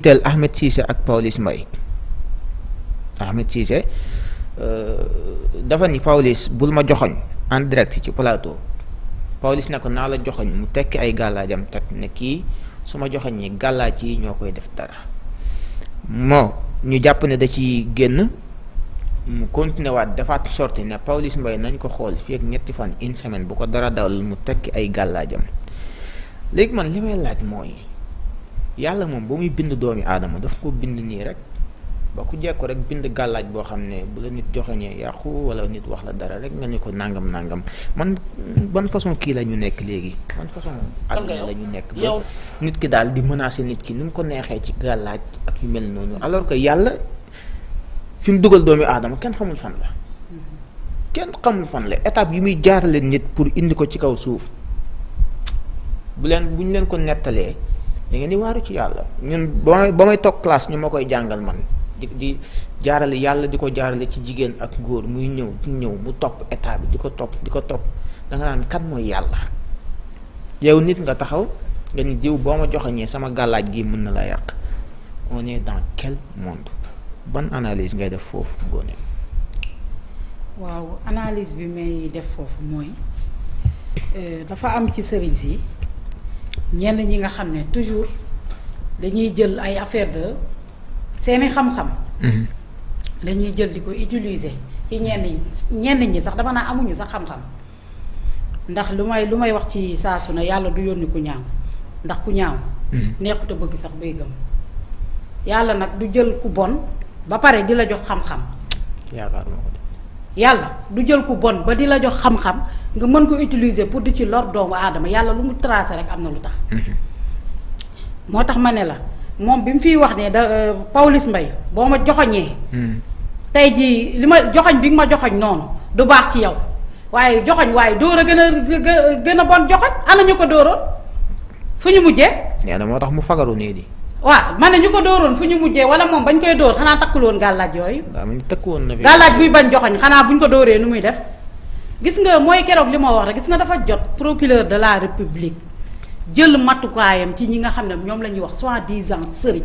tel Ahmed Cissé ak Pawlish Mbaye Ahmed Cissé dafa ni Pawlish bul ma joxoñ en direct ci plateau Pawlish ne ko naa la joxoñ mu tekki ay gàllaajam teg ne kii su ma joxoñ ñi gàllaaj yi ñoo koy def dara moo ñu jàpp ne da ci génn mu continué waat defaat sorti ne Pawlish Mbaye nañ ko xool fii ak ñetti fan une semaine bu ko dara dawal mu tekki ay gàllaajam léegi man li may laaj mooy yàlla moom ba muy bind doomi aadama daf ko bind nii rek ba ku jekko rek bind gàllaaj boo xam ne bu la nit joxeñee yàqu wala nit wax la dara rek nga ni ko nangam man ban façon kii la ñu nekk léegi ban façon àdduna la ñu nekk ba nit ki daal di menacer nit ki ni mu ko neexee ci gàllaaj ak yu mel noonu alors que yàlla fi mu dugal doomi aadama kenn xamul fan la étape yi muy jaarale nit pour indi ko ci kaw suuf bu ñu leen ko nettalee da ngeen di waaru ci yàlla ñun ba may toog classe ñu ma koy jàngal man di jaarale yàlla di ko jaarale ci jigéen ak góor muy ñëw mu topp état bi di ko topp da nga naan kan mooy yàlla yow nit nga taxaw nga ni diw boo ma joxeñee sama gàllaaj gi mën na la yàq on est dans quel monde ban analyse ngay def foofu Ngoné? waaw analyse bi may def foofu mooy dafa am ci sëriñ si ñenn ñi nga xam ne toujours dañuy jël ay affaire de seeni xam-xam dañuy jël di ko utiliser ci ñenn ñi sax dama naa amuñu sax xam-xam ndax lu may wax ci saa su ne yàlla du yónni ku ñaaw ndax ku ñaaw neexut a bëgg sax bay gëm yàlla nag du jël ku bon ba pare di la jox xam-xam yàlla du jël ku bon ba di la jox xam-xam nga mën ko utiliser pour di ci lor doomu aadama yàlla lu mu tracé rek am na lu tax moo tax ma ne la moom bi mu fiy wax ne da Pawlish Mbaye boo ma joxoñee tey jii li ma joxoñ bi nga ma joxoñ noonu du baax ci yow waaye joxoñ waaye dóor a gën a bon joxoñ ana ñu ko dóoroon fu ñu mujjee nee na moo tax mu fagaru nii di waaw man ne ñu ko dóoroon fu ñu mujjee wala moom bañ koy dóor xanaa takkuloon gàllaaj yooyu na gàllaaj buy bañ joxoñ xanaa buñ ko dóoree nu muy def gis nga mooy keroog li ma wax rek gis nga dafa jot procureur de la république jël matukaayam ci ñi nga xam ne ñoom la ñuy wax soi-disant sëriñ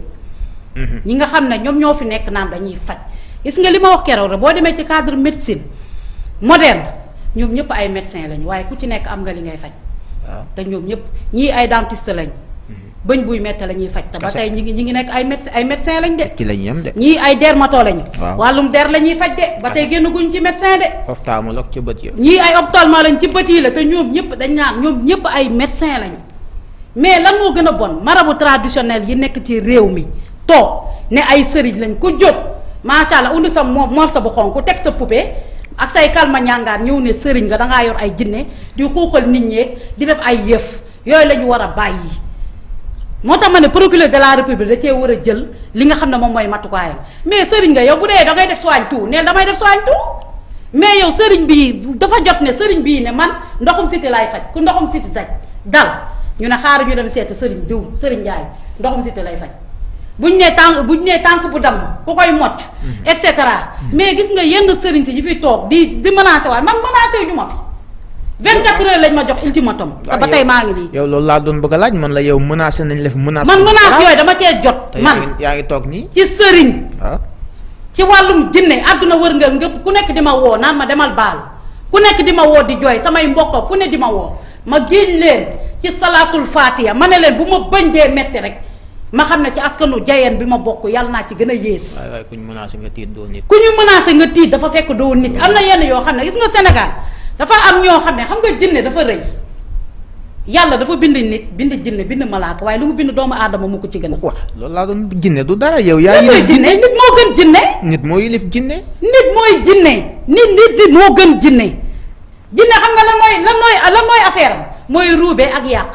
ñi nga xam ne ñoom ñoo fi nekk naan dañuy faj gis nga li ma wax keroog rek boo demee ci cadre médecine moderne ñoom ñëpp ay médecin lañu waaye ku ci nekk am nga li ngay faj te ñoom ñëpp ñii ay dentiste lañ bëñ buy metti la ñuy faj te ba tey ñi ngi nekk ay médecin lañ de ci lañ yem de ñii ay dermato lañu wàllum der la ñuy faj de ba tey génn guñ ci médecin de ophtalmologue ci bët yi ñii ay ophtalmo lañ ci bët yi la te ñoom ñëpp dañ naan ñoom ñëpp ay médecin lañu mais lan moo gën a bon marabu traditionnel yi nekk ci réew mi toog ne ay sëriñ lañ ku jóg macha allah undi sa morso bu xonk teg sa poupée ak say kalma ñàngaar ñëw ne sëriñ nga dangaa yor ay jinne di xuuxal nit ñeeg di def ay yëf yooyu la ñu war a bàyyi moo tax ma ne procureur de la république da cee war a jël li nga xam ne moom mooy matukaayam mais sëriñ nga yow bu dee dangay def soigne tout neel damay def soigne tout mais yow sëriñ bii dafa jot ne sëriñ bii ne man ndoxum siti laay faj ku ndoxum siti dal ñu ne xaaru ñu dem seet sëriñ diw sëriñ Njaay ndoxum siti lay faj buñ nee tànk bu damm ku koy mocc et cetera mais gis nga yenn sëriñ si ñu fi toog di menacé waay man menacé ñu ma fi 24 heures lañ ma jox ultimatum te ba tey maa ngi nii yow loolu laa doon bëgg a laaj man la yow menacé nañ la fi menace man menace yooyu dama cee jot man yaa ngi toog nii ci sëriñ ci wàllum jinne àdduna wërngal ngëpp ku nekk di ma woo naan ma demal baal ku nekk di ma woo di jooy samay mbokk ku ne di ma woo ma géej leen ci salaatul faatiha ma ne leen bu ma bëñ dee metti rek ma xam ne ci askanu jayeen bi ma bokk yàlla naa ci gën a yées waaye ku ñu menacé nga tiit doo nit ku ñu menacé nga tiit dafa fekk doo nit am na yenn yoo xam ne gis nga Sénégal dafa am ñoo xam ne xam nga jinne dafa rëy yàlla dafa bind nit bind jinne bind malaaka waaye lu mu bind doomu aadama mu ko ci gën a. waaw loolu laa doon jinne du dara yow. yaa yilif jinne nit moo gën jinne. nit moo yilif jinne. nit mooy jinne nit moo gën jinne. jinne xam nga lan mooy affaire am mooy ruube ak yàq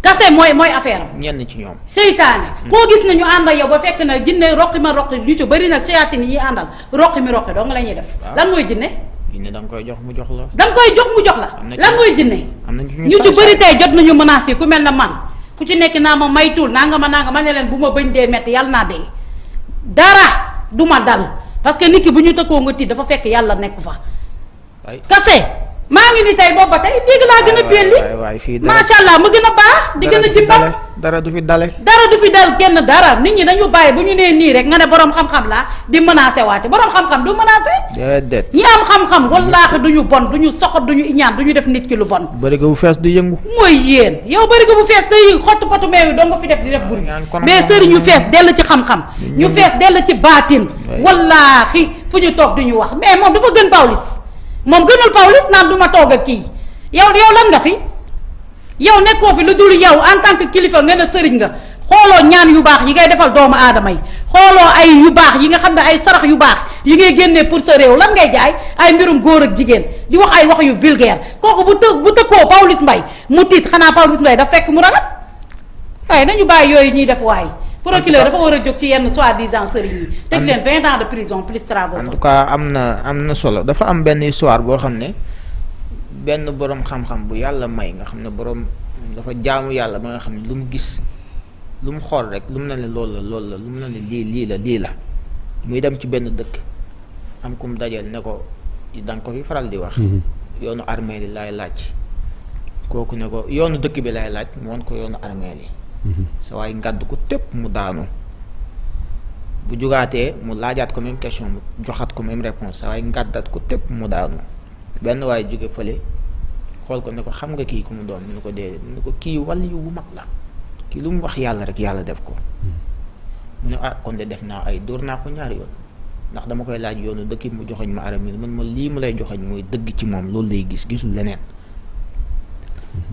kase mooy affaire am. ñenn ci ñoom. seytaane. koo gis na ñu ànd ak yow ba fekk na jinne roqi ma roqi ñu ci bëri nag seytaane yi ñuy àndal roqi mi roqi dong la ñuy def. lan mooy jinne. jinne da nga koy jox mu jox la. da nga koy jox mu jox la. lan mooy jinne. am na ñu ci bëri tey jot nañu menacé ku mel na man ku ci nekk naa ma maytul naa nga ma ne leen bu ma bëñ dee metti yàlla naa dee dara du ma dal parce que nit ki bu ñu tëkkoo nga tiit dafa fekk yàlla nekk fa. kase maa ngi ni tey boobu ba tey dégg laa gën a belli. waay fii macha allah ma gën a baax. di gën a jimbal dara du fi dale. dara du fi dal kenn dara nit ñi dañu bàyyi bu ñu nee nii rek nga ne borom xam-xam laa di menacé waate borom xam-xam du menacé. déedéet. ñi am xam-xam wallaahi du ñu bon du ñu soxot du ñu iñaan du ñu def nit ki lu bon. bërigo bu fees du yëngu. mooy yéen yow bërigo bu fees day yëngu xottu potu meew yi doo nga fi def di def buri mais sëriñ ñu fees dell ci xam-xam. ñu fees dell ci baatin. wallaahi fu ñu toog du ñu wax mais moom dafa gën Pawlish moom gënul Pawlish naan du ma toog ak kii yow lan nga fi yow nekkoo fi lu dul yow en tant que kilifa nga ne sëriñ nga xooloo ñaan yu baax yi ngay defal doomu aadama yi xooloo ay yu baax yi nga xam ne ay sarax yu baax yi ngay génnee pour sa réew lan ngay jaay ay mbirum góor ak jigéen di wax ay wax yu vulgaire kooku bu tëkkoo Pawlish Mbaye mu tiit xanaa Pawlish Mbaye daf fekk mu ragal waaye nañu bàyyi yooyu ñuy def waaye procureur dafa war a jóg ci yenn soi-disant sëriñ yi tëj leen 20 ans de prison plus travaux en tout cas am na solo dafa am benn histoire boo xam ne benn boroom xam-xam bu yàlla may nga xam ne boroom dafa jaamu yàlla ba nga xam ne lu mu gis lu mu xool rek lu mu ne loolu la lu mu ne lii la muy dem ci benn dëkk am ku mu dajeel ne ko danga ko fi faral di wax yoonu armée li laay laaj kooku ne ko yoonu dëkk bi laay laaj mu won ko yoonu armée li sa waay ngàdd ko tépp mu daanu bu jugaatee mu laajaat ko même question mu joxaat ko même réponse sa waay ngàddaat ko tépp mu daanu benn waay jóge fële xool ko ne ko xam nga kii ku mu doon mu ne ko déedéet mu ne ko kii wàll yu bu mag la kii lu mu wax yàlla rek yàlla def ko mu ne kon de def naa ay dóor naa ko ñaari yoon ndax dama koy laaj yoonu dëkk mu joxoñ ma aram man ma lii mu lay joxoñ mooy dëgg ci moom loolu lay gisul leneen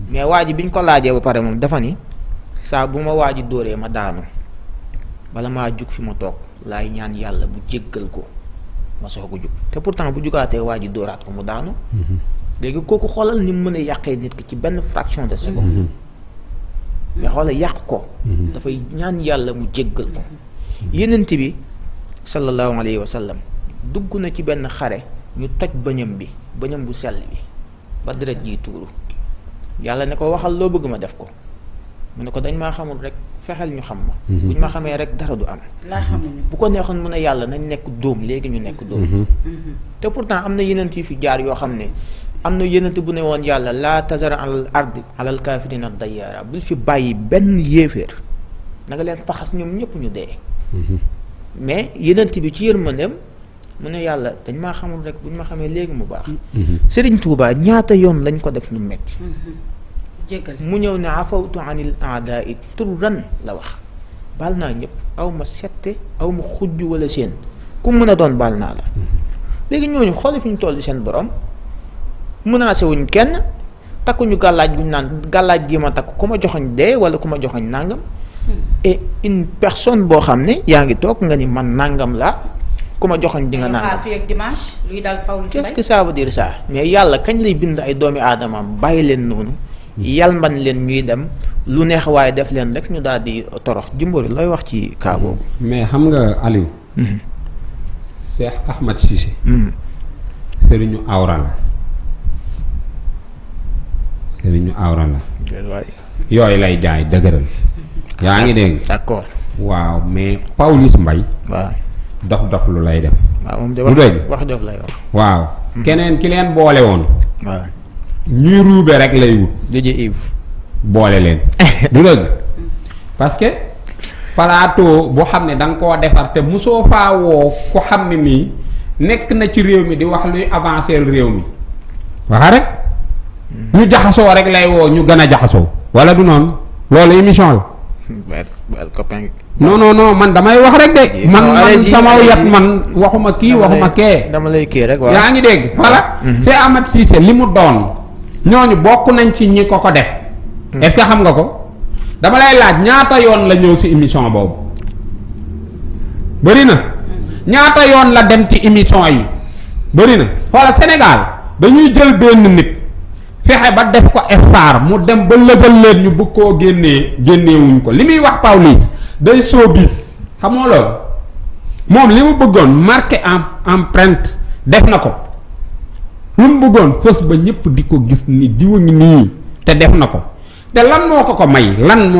mais waa ji bi ñu ko laajee ba pare moom dafa ni saa bu ma waa ji dóoree ma daanu bala maa jug fi ma toog laay ñaan yàlla bu jéggal ko ma soog a jug te pourtant bu jugaatee waa ji dóoraat ko mu daanu léegi kooku xoolal ni mu mën a yàqee nit ki ci benn fraction de seconde mais xoolal yàq ko dafay ñaan yàlla mu jéggal ko yenent bi sallallahu alayhi wa sallam dugg na ci benn xare ñu toj bëñam bu sell bi ba deret ji tuuru yàlla ne ko waxal loo bëgg ma def ko mu ne ko dañ maa xamul rek fexeel ñu xam ma buñ ma xamee rek dara du am bu ko neexoon mu ne yàlla nañ nekk dóom léegi ñu nekk dóom te pourtant am na yenent yi fi jaar yoo xam ne am na yenent bu ne woon yàlla laa tazar alal ardi alal kaafirina dayyaara bul fi bàyyi benn yéeféer na nga leen faxas ñoom ñëpp ñu dee mais yenent bi ci yërmandeem mu ne yàlla dañ maa xamul rek buñ ma xamee léegi mu baax Sëriñ Tuubaa ñaata yoon lañ ko def lu metti mu ñëw ne afawtu anil aadaai turran la wax baal naa ñëpp aw ma sette aw ma xujj wala seen ku mën a doon baal naa la léegi ñooñu xool fi ñu toll seen borom menacé wuñ kenn takkuñu gàllaaj guñ naan gàllaaj gi ma takk ku ma joxoñ dee wala ku ma joxoñ nàngam et une personne boo xam ne yaa ngi toog nga ni man nàngam la ku ma joxoñ di nga nàngam qu'est-ce que ça veut dire ça mais yàlla kañ lay bind ay doomi aadama bàyyi leen noonu yalman leen ñuy dem lu neex waaye def leen rek ñu daal di torox Jimbori looy wax ci cas boobu mais xam nga Aliou Cheikh Ahmed Cissé sëriñu awra la yooyu lay jaay dëgëral yaa ngi dégg d'accord waaw mais Pawlish Mbaye waaw dof lu lay def waaw moom de wax dof lay wax waaw keneen ki leen boole woon waaw ñuy ruube rek lay wut DJ Yves boole leen du dëgg parce que plateau boo xam ne da nga koo defar te mosoo faa woo ko xam ne nii nekk na ci réew mi di wax luy avancer réew mi waxa rek ñu jaxasoo rek lay woo ñu gën a jaxasoo wala du noonu loolu émission la non man damay wax rek de man sama yat man waxuma kii waxuma kee dama lay kii rek waaw yaa ngi dégg voilà c'est Ahmed Cissé li mu doon ñooñu bokk nañ ci ñi ko def est-ce que xam nga ko dama lay laaj ñaata yoon la ñëw ci émission boobu bëri na ñaata yoon la dem ci émission yi bëri na xoola Sénégal dañuy jël benn nit fexe ba def ko star mu dem ba lëgal leen ñu bëgg koo génneewuñ ko li muy wax Pawlish day showbiz xamoo loolu moom li mu bëggoon marqué empreinte def na ko lu mu bëggoon fës ba ñëpp di ko gis ni diwa ngi nii te def na ko te lan moo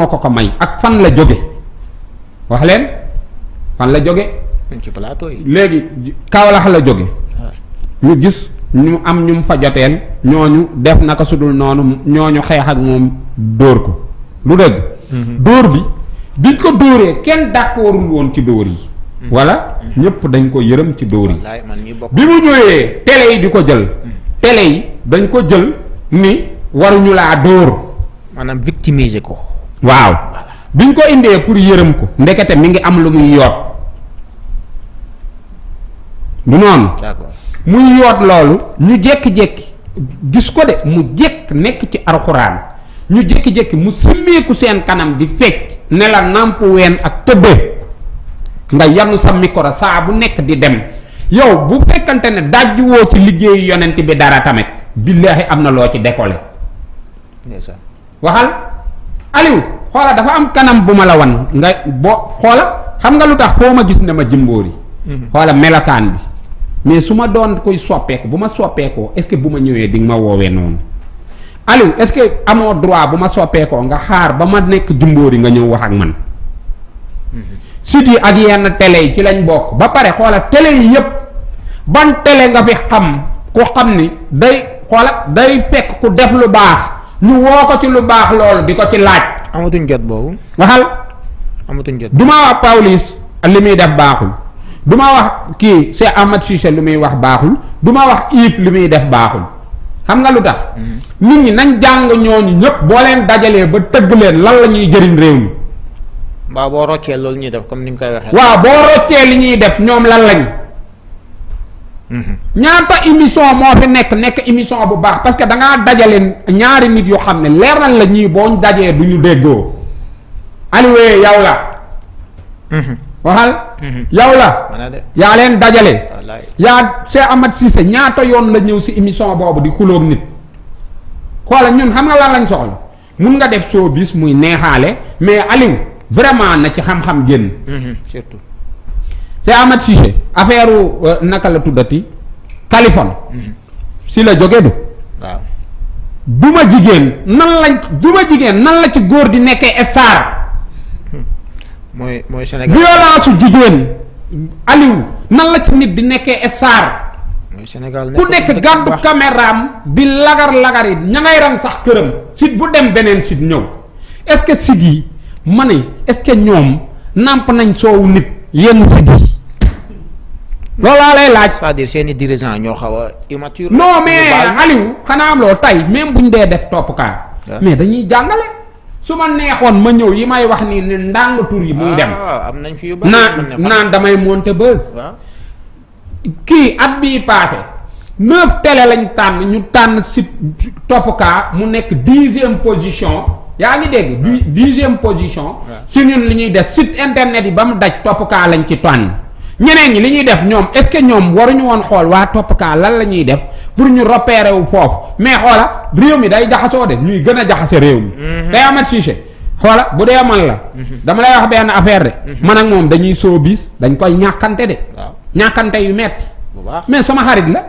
ko may ak fan la jóge wax leen fan la jóge ci plateau yi léegi Kaolack la jóge ñu gis ñu am ñu fa joteel ñooñu def naka sudul noonu ñooñu xeex ak moom dóor ko lu dëgg. dóor bi biñ ko dóoree kenn d'accordul woon ci dóor yi. wala ñëpp dañ ko yërëm ci dóor yi. bi mu ñëwee télé yi di ko jël. télé yi dañ ko jël ni waruñu laa dóor. maanaam victimiser ko. waaw biñ ko indee pour yërëm ko. ndekete mi ngi am lu muy yoot. du noonu. d'accord muy yoot loolu. ñu jékki-jékki gis ko de mu jékk nekk ci alxuraan ñu jékki-jékki mu simmeeku seen kanam di fecc ne la nàmp ween ak tëbbe nga yanu sa micro saa bu nekk di dem yow bu fekkante ne dajji woo ci liggéeyu yonent bi dara tamit billaahi am na loo ci décollé. waxal Aliou xoola dafa am kanam bu ma la wan nga boo xoola xam nga lu tax foo ma gis ne ma Jimbori. xoola melokaan bi mais su ma doon koy soppeeku bu ma soppeekoo est-ce que bu ma ñëwee di nga ma woowee noonu Aliou est-ce que amoo droit bu ma soppeekoo nga xaar ba ma nekk Jimbori nga ñëw wax ak man. site yi ak yenn télé yi ci lañ bokk ba pare xoola télé yi yépp ban télé nga fi xam ku xam ni day xoola day fekk ku def lu baax ñu woo ko ci lu baax loolu di ko ci laaj. amatuñ jot boobu. waxal. amatuñ jot du ma wax Pawlish li muy def baaxul du ma wax kii Cheikh Ahmed Cissé lu muy wax baaxul du ma wax Yves li muy def baaxul xam nga lu tax. nit ñi nañ jàng ñooñu ñëpp boo leen dajalee ba tëgg leen lan la ñuy jëriñ réew mi. waaw boo roccee loolu ñuy def comme ni nga koy waxee. waaw boo roccee li ñuy def ñoom lan lañ. ñaata émission moo fi nekk émission bu baax parce que da ngaa dajale ñaari nit yoo xam ne leer nañ la ñii boo ñu dajee du ñu déggoo. Aliou yow la. waxal. yow la. yaa leen dajale. yaa Cheikh Ahmed Cissé ñaata yoon la ñëw si émission boobu di xuloog nit. xoola ñun xam nga lan lañ soxla mun nga def showbiz muy neexaale mais Aliou. vraiment na ci xam-xam génn. surtout. Cheikh Ahmed Cissé affaire naka la tuddati Kaliphone. si la jóge du. waaw. duma jigéen nan la ci góor di nekkee star. mooy Sénégal. violence su jigéen Aliou nan la ci nit di nekkee star. mooy Sénégal ku nekk gàddu caméraam di lagar yi ña ngay ran sax këram. site bu dem beneen site ñëw est-ce que site yi. ma ne est-ce que ñoom nàmp nañ soowu nit yenn site yi loolaa lay laaj. c'est-à-dire seeni dirigeants ñoo xaw a immature. non mais Aliou xanaa am loo tey même buñ dee def topp kaa. mais dañuy jàngale. su ma neexoon ma ñëw yi may wax ni ne ndàng tur yi muy dem. am nañ fi yu bari naan damay monter buzz. kii at bii passé 9 télé lañ tànn ñu tànn site topp kaa mu nekk 10e position. yaa ngi dégg 10e position. su ñun li ñuy def site internet yi ba mu daj topp kaa lañ ci tànn ñeneen ñi li ñuy def ñoom est-ce que ñoom waruñu woon xool waa topp kaa lan la ñuy def pour ñu repérer wu foofu mais xoola réew mi day jaxasoo de ñuy gën a jaxase réew mi. day Ahmed Cissé xoola bu dee man la. dama lay wax benn affaire de. man ak moom dañuy showbiz dañ koy ñàkkante de. ñàkkante yu metti mais sama xarit la.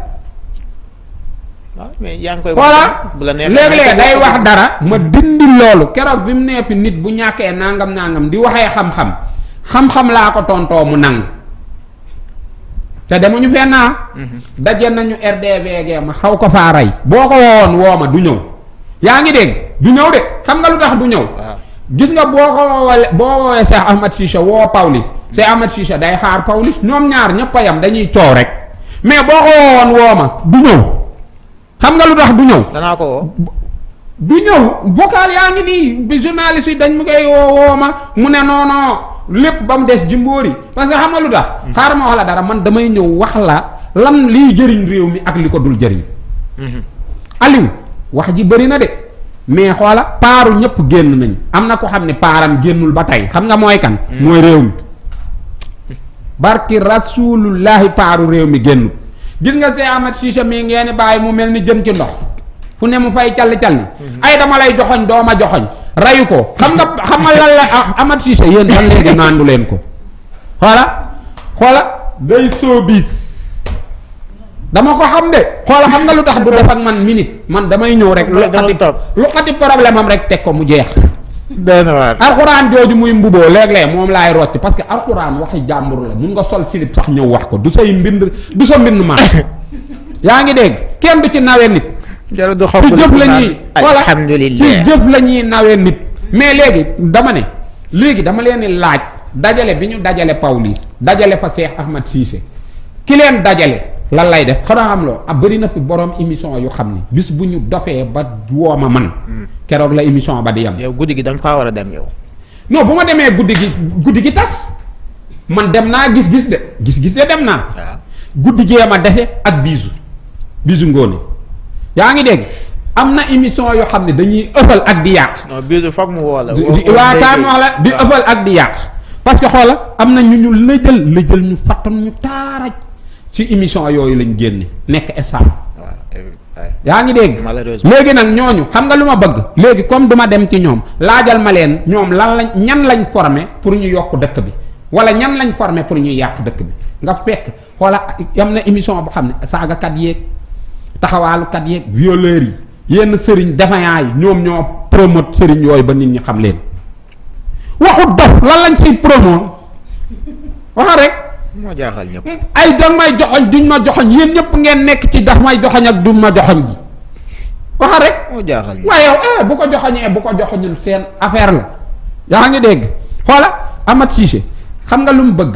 mais yaa ngi koy voilà léeg-léeg day wax dara ma dindi loolu keroog bi mu nee fi nit bu ñàkkee nangam di waxee xam-xam laa ko tontoo mu nangu te demuñu fenn daje nañu RDVG ma xaw ko faa rey boo ko woowoon woo ma du ñëw yaa ngi dégg du ñëw de xam nga lu tax du ñëw. gis nga boo woowee Cheikh Ahmed Cissé woo Pawlish Cheikh Ahmed Cissé day xaar Pawlish ñoom ñaar ñëpp a yam dañuy coow rek mais boo ko woowoon woo ma du ñëw. xam nga lu tax du ñëw. danaa ko woo. du ñëw vocal yaa ngi nii bi journaliste yi dañ mu koy woo ma mu ne non lépp ba mu des Jimbori parce que xam nga lu tax. xaaral ma wax la dara man damay ñëw wax la lan liy jëriñ réew mi ak li ko dul jëriñ. Aliou wax ji bëri na de mais xoola paaru ñëpp génn nañ am na ko xam ne paaram génnul ba tey xam nga mooy kan. mooy réew mi. barki rasulullahi paaru réew mi génnul. gis nga Cheikh Ahmed Cissé mi ngeen bàyyi mu mel ni jën ci ndox fu ne mu fay calli ay dama lay joxoñ dooma joxoñ rayu ko xam nga lan la Ahmed Cissé yéen fan léegi naandu leen ko xoola day showbiz dama ko xam de xoola xam nga lu tax du def ak man minute man damay ñëw rek lu xati problème am rek teg ko mu jeex. alxuraan jooju muy mbuboo léeg-léeg moom laay rocc parce que alxuraan waxi jàmbur la mun nga sol silib sax ñëw wax ko du say mbind du sa mbind maa yaa ngi dégg kenn du ci nawe nit. jarul du ci jëf la ñuy alhamdulilah ci jëf la ñuy nawe nit. mais léegi dama ne léegi dama leen di laaj dajale bi ñu dajale Pawlish dajale fa Cheikh Ahmed Cissé ki leen dajale lan lay def xanaa xam loo bëri na fi borom émission yu xam ni bis bu ñu dofee ba wooma man keroog la émission ba di yem. yow guddi gi da nga faa war a dem yow. non bu ma demee guddi gi tas man dem naa gis-gis de dem naa. waaw guddi gee ma dese ak bisu ngóone yaa ngi dégg am na émission yoo xam ne dañuy ëppal ak di yàq. non bisu foog mu woo la. waa kaay ma wax la di ëppal ak di yàq parce que xoola am na ñu lëjël ñu fattan ñu taaraj ci émission yooyu lañ génne nekk estar. yaa ngi dégg léegi nag ñooñu xam nga lu ma bëgg léegi comme duma dem ci ñoom laajal ma leen ñoom ñan lañ formé pour ñu yokk dëkk bi wala ñan lañ formé pour ñu yàq dëkk bi nga fekk xoola am na émission boo xam ne saagakat yeeg taxawaalukat yeeg violeurs yi yenn sëriñ défaillant yi ñoom ñoo promote sëriñ yooyu ba nit ñi xam leen waxu dof lan lañ ciy promote waxa rek moo jaaxal ñëpp. ay danga may joxoñ duñ ma joxoñ yéen ñëpp ngeen nekk ci daf may joxoñ ak duñ ma joxoñ ji waxa rek moo jaaxal ñëpp waaye yow bu ko joxoñee bu ko joxoñul seen affaire la yaa ngi dégg xoola Ahmed Cissé xam nga lu mu bëgg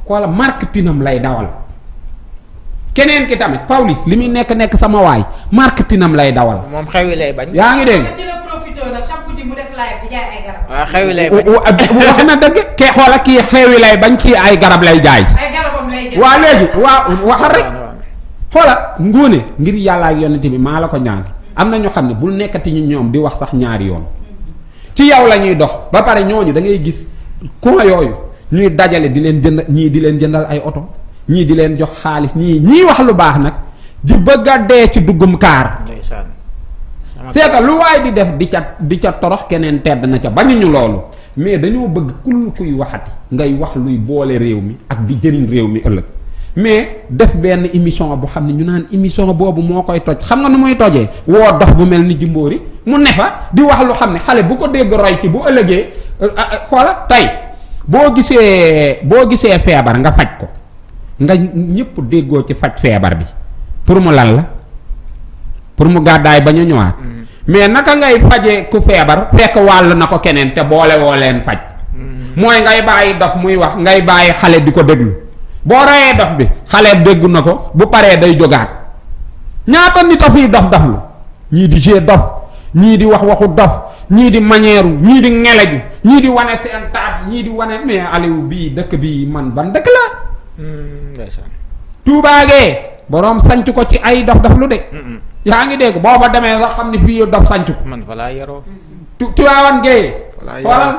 xoola marketingam lay dawal keneen ki tamit Pawlish li muy nekk sama waay marketingam lay dawal. moom xewi lay bañ. yaa ngi dégg. ci la profité nag chaque guddi mu def live di jaay ay garab. waaw xewi lay bañ. wax na dëgg kee xoola kii xewi lay bañ kii ay garab lay jaay. ay garabam lay jaay. waa léegi waaw waxal rek xoola ngóone ngir yàlla ak yonent bi maa la ko ñaan am na ñoo xam ne bul nekkati ñu ñoom di wax sax ñaari yoon ci yow la ñuy dox ba pare ñooñu da ngay gis ko yooyu ñuy dajale di leen jënd ñii di leen jëndal ay oto ñii di leen jox xaalis ñii wax lu baax nag di bëgg a dee ci duggum kaar. ndeysaan. seeta lu waay di def di ca torox keneen tedd na ca bañuñu loolu mais dañoo bëgg kuy waxati ngay wax luy boole réew mi ak di jëriñ réew mi ëllëg mais def benn émission bu xam ne ñu naan émission boobu moo koy toj xam nga nu muy tojee woo dox bu mel ni Jimbóori mu ne fa di wax lu xam ne xale bu ko dégg roy ci bu ëllëgee xoola tey boo gisee feebar nga faj ko nga ñëpp déggoo ci faj feebar bi pour mu lan la pour mu gàddaay ba ñu ñëwaat mais naka ngay faje ku feebar fekk wàll na ko keneen te boole woo leen faj mooy ngay bàyyi dof muy wax ngay bàyyi xale di ko déglu boo reyee dof bi xale déggu na ko bu paree day jógaat ñaata nit a fii dof doflu ñii di jee dof ñii di wax waxu dof ñii di manière ñii di ngeleju ñii di wane seen taat ñii di wane mais Aliou bii dëkk bi man ban dëkk la ndeysaan. tuubaagee boroom sanc ko ci ay dof doflu de yaa ngi dégg boo fa demee sax xam ne fii dof sanc ko man fa laa yaroo. Tiwaawan gee Voilà, xoolal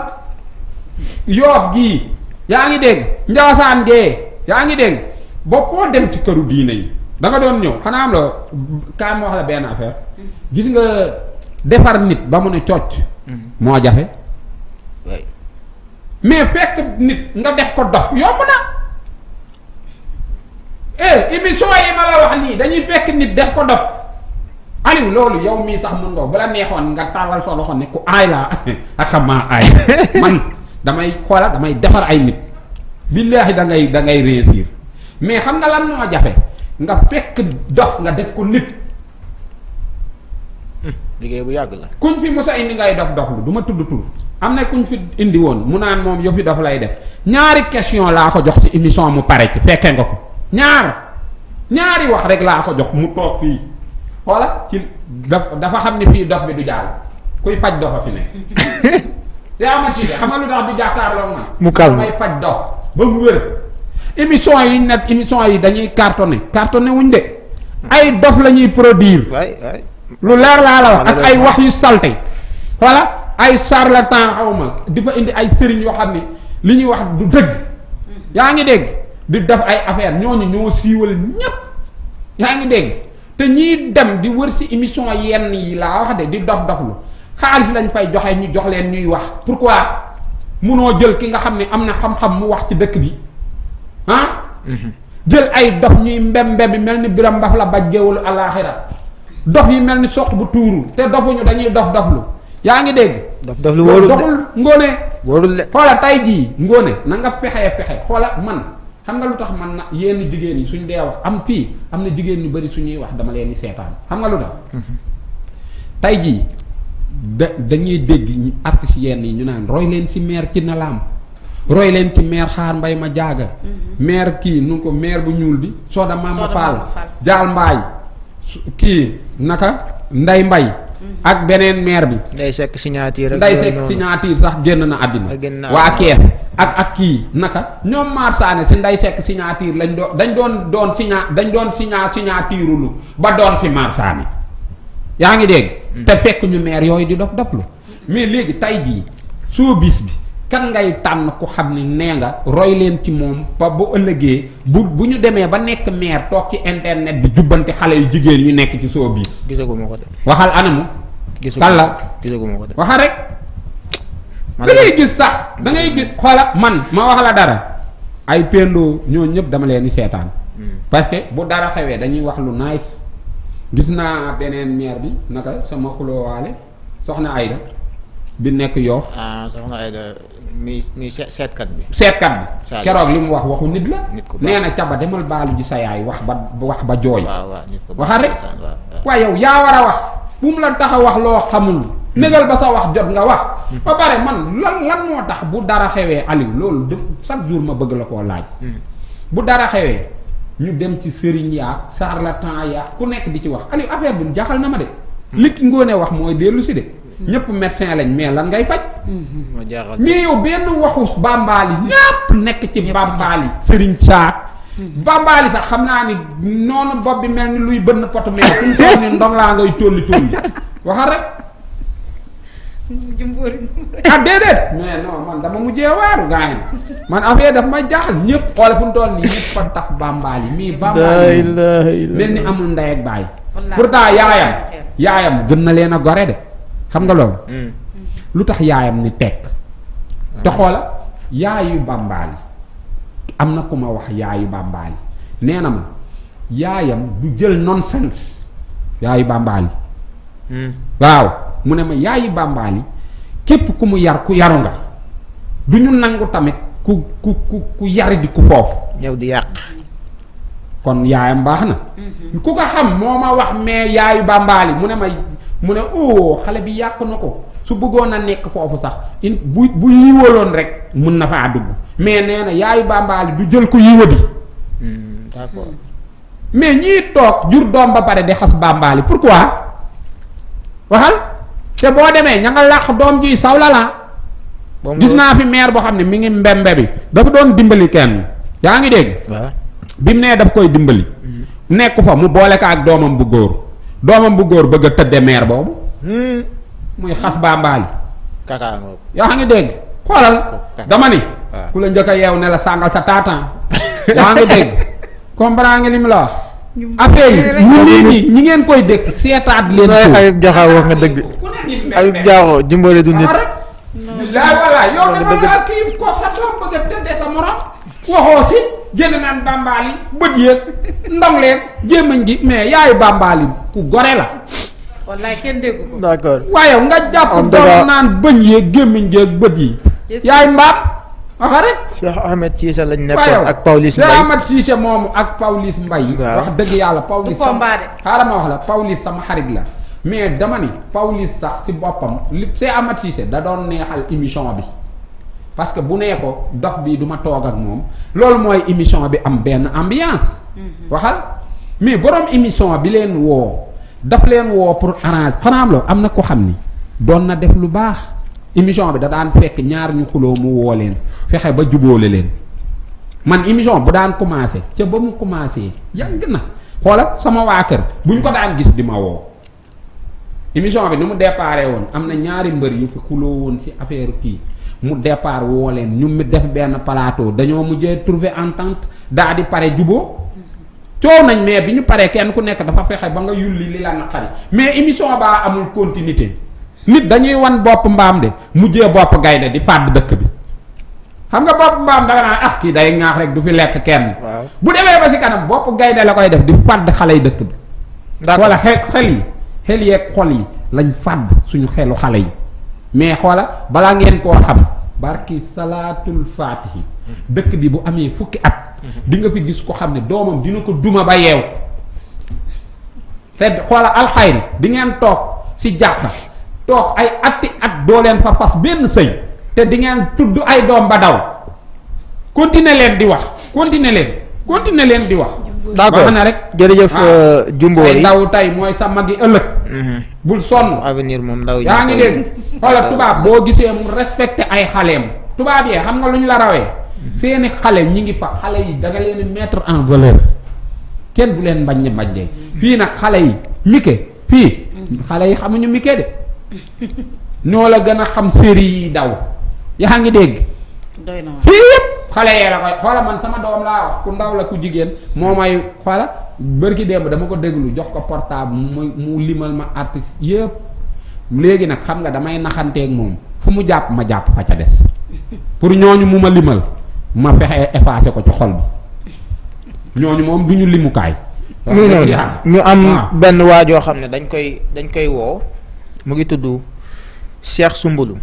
Yoof gii yaa ngi dégg Njaasaan gee yaa ngi dégg ba foo dem ci këru diine yi da nga doon ñëw xanaa am la kaay ma wax la benn affaire gis nga defar nit ba mu ne cocc moo jafe waay. mais fekk nit nga def ko dof yomb na émission yi ma la wax nii dañuy fekk nit def ko dof Aliou loolu yow mii sax mun nga bu la neexoon nga tàllal sa loxo ne ku aay laa ak maa aay man damay xoola damay defar ay nit billaahi da ngay réussir mais xam nga lan moo jafe nga fekk dof nga def ko nit liggéey bu yàgg la. kuñ fi mos a indi ngay dof dof lu du ma tudd tur am na kuñ fi indi woon mu naan moom yëfi dof lay def ñaari question laa ko jox ci émission mu pare ci fekke nga ko ñaari wax rek laa ko jox mu toog fii xoola ci dafa xam ne fii dof bi du jàll kuy faj dofa fi ne yaa ma si xam nga lu tax du jàkkaarloo man mu calme may faj dof ba mu wér émission yi nag émission yi dañuy cartonné wuñ de ay dof la ñuy produire waay waay. lu leer laa la wax ak ay wax yu salte voilà ay charlatan xawma di fa indi ay sëriñ yoo xam ne li ñuy wax du dëgg yaa ngi dégg di def ay affaire ñooñu ñoo siiwal ñépp yaa ngi dégg te ñiy dem di wër ci émission yenn yi laa wax de di dof doflu xaalis lañ fay joxe ñu jox leen ñuy wax pourquoi munoo jël ki nga xam ne am na xam-xam mu wax ci dëkk bi jël ay dof ñuy mbem bi mel ni biram mbaf la bajjewul alaaxira dof yi mel ni soq bu tuuru te dofuñu dañuy dof doflu yaa ngi dégg dof lu wóorul de doxul ngóone wóorul de. xoola tay jii ngóone na nga fexe xoola man xam nga lu tax man na yenn jigéen yi suñ dee wax am na jigéen ñu bari suñuy wax dama leen di seetaan xam nga lu tax. tey jii dañuy dégg artistes yenn yi ñu naan roy leen ci maire ci nalaam roy leen ci maire xaar mbay ma jaaga. maire kii nu ko maire bu ñuul bi. Soda Mama Fall Jaal Mbaay kii naka Nday Mbay. ak beneen maire bi. Nday Sekk signature sax génn na àddina. waa Kees ak kii naka ñoom Mar Sané si Nday Sekk signature dañ doon signature lu ba doon fi Mar Sané yaa ngi dégg. te fekk ñu maire yooyu di dof doflu mais léegi tay jii showbiz bi kan ngay tànn ko xam ne nee nga roy leen ci moom ba bu ëllëgee bu ñu demee ba nekk maire toog ci internet bi jubbanti xale yu jigéen yu nekk ci showbiz. gisaguma ko de. waxal anamu. gisaguma ko de. waxal rek. da ngay gis sax da ngay gis xoola man ma wax la dara ay pendoo ñoo ñëpp dama leen di seetaan. parce que bu dara xewee dañuy wax lu nice. gis naa beneen maire bi naka sama xuloowaale soxna Ayda bi nekk Yoff. soxna Ayda mi seetkat bi. keroog li mu waxu nit la. nee na caba demal baalu ji sa yaay wax ba jooy. waxal rek waaye yow yaa war a wax bu mu la tax a wax loo xamul. négal ba sa wax jot nga wax. ba pare man lan moo tax bu dara xewee Aliou loolu de chaque jour ma bëgg la koo laaj. bu dara xewee. ñu dem ci sëriñ yaa charlatan yaa ku nekk di ci wax Aliou affaire bi jaaxal na ma de. li ki ngoone wax mooy dellu si de. ñëpp médecin lañ mais lan ngay faj. ma jaaxal mais yow benn waxu bambaali ñëpp nekk ci bambaali. sëriñ saak. bambaali sax xam naa ni noonu bopp bi mel ni luy bënn potu mel fu mu toll ni ndong laa ngay colli waxal rek. Déedéet mais non man dama mujjee waaru gaa yi man affaire daf may jaaxal ñëpp xoole fu mu toll nii ñëpp fa tax bambaali mii bambaali mel ni amul ndey ak baay pourtant yaayam gën na leen a gore de xam nga loolu lu tax yaayam ni tekk te xoola yaayu bambaali am na ku ma wax yaayu bambaali nee na ma yaayam du jël nonsense yaayu bambaali waaw mu ne ma yaayi bàmbaali képp ku mu yar ku yaru nga du ñu nangu tamit ku yari di ku foofu ñëw di yàq kon yaayam baax na ku ko xam moo ma wax mais yaayu bàmbaali mu ne xale bi yàq na ko su bëggoon a nekk foofu sax bu yiwaloon rek mun na faa dugg mais nee na yaayu bàmbaali du jël ko yiwadi d'accord mais ñii toog jur doom ba pare di xas bàmbaali pourquoi waxal te boo demee ña nga làq doom ji sawla la gis naa fi maire boo xam ne mi ngi mbembe bi dafa doon dimbali kenn yaa ngi dégg bi mu nee daf koy dimbali nekk fa mu boole ko ak doomam bu góor bëgg a tëdde maire boobu muy xas bambaali kakaango yaa ngi dégg xoolal dama ni ku la njëkk a yeew ne la sàngal sa taatan yaa ngi dégg comprend nga li mu la wax affaire yi ñu nii ñi ngeen koy dëkk seetaat leen ko Ayib Diakha wax nga dëgg Ayib Diakha jimbale du nit voilà yow dama la kii ko sa doom bëgg a tëddee sa morom waxoo si génn naan bambaali bët yeeg ndong leen jéemañ gi mais yaayu bambaali ku gore la wallaay kenn déggu ko d'accord waaye nga jàpp doom naan bëñ yeeg gémmiñ gi ak bët yi yaay mbaam waxa rek Cheikh Ahmed Cissé lañ nekkoon ak Pawlish Mbaye Cheikh Ahmed Cissé moomu ak Pawlish Mbaye wax dëgg yàlla Pawlish xaaral ma wax la Pawlish sama xarit la mais dama ni Pawlish sax si boppam li Cheikh Ahmed Cissé da doon neexal émission bi parce que bu nee ko dox bi du ma toog ak moom loolu mooy émission bi am benn ambiance waxal mais borom émission bi leen woo daf leen woo pour arrange xanaa loo am na ko xam ni doon na def lu baax émission bi da daan fekk ñaar ñu xuloo mu woo leen fexe ba jubóole leen man émission bu daan commencé ca ba mu commencé yàgg na xoola sama waa kër buñ ko daan gis di ma woo émission bi ni mu déparé woon am na ñaari mbër yu fi xuloo woon ci affaire kii mu départ woo leen ñu mu def benn plateau dañoo mujjee trouver entente daa di pare juboo coow nañ mais bi ñu paree kenn ku nekk dafa fexe ba nga yulli li la naqari mais émission baa amul continuité nit dañuy wan bopp mbaam de mujjee bopp gaynde di fàdd dëkk bi xam nga bopp mbaam danga naan kii day ŋaax rek du fi lekk kenn bu demee ba si kanam bopp gaynde la koy def di fàdd xale yi dëkk bi wala xel yeeg xol yi lañ fàdd suñu xelu xale yi mais xoola balaa ngeen koo xam barki salaatul faatihi dëkk bi bu amee fukki at di nga fi gis ko xam ne doomam dina ko duma ba yeew te xoola alxayri di ngeen toog ci jàkka toog ay atti at doo leen fa fas benn sëy te di ngeen tudd ay doom ba daw continuer leen di wax continuer leen di wax. d'accord na rek jërëjëf Jumboor yi ndaw tey mooy sa mag yi ëllëg. bul sonn avenir moom ndaw yi yaa ngi dégg xoola tubaab boo gisee mu respecté ay xaleem tubaab yee xam nga lu ñu la rawee seeni xale ñi ngi fa xale yi da nga leen mettre en valeur kenn bu leen mbañ de fii nag xale yi mike fii xale yi xamuñu mike de ñoo la gën a xam série yi daw yaa ngi dégg fii yëpp xale yee la koy xoola man sama doom laa wax ku ndaw la ku jigéen moo may xoola bërki démb dama ko déglu jox ko portable mu limal ma artiste yëpp léegi nag xam nga damay naxanteeg moom fu mu jàpp ma jàpp fa ca des pour ñooñu mu ma limal ma fexe effacé ko ci xol bi ñooñu moom du ñu limukaay. muy noonu ñu am benn waajoo xam ne dañ koy woo mu ngi tudd Cheikh Soumboulou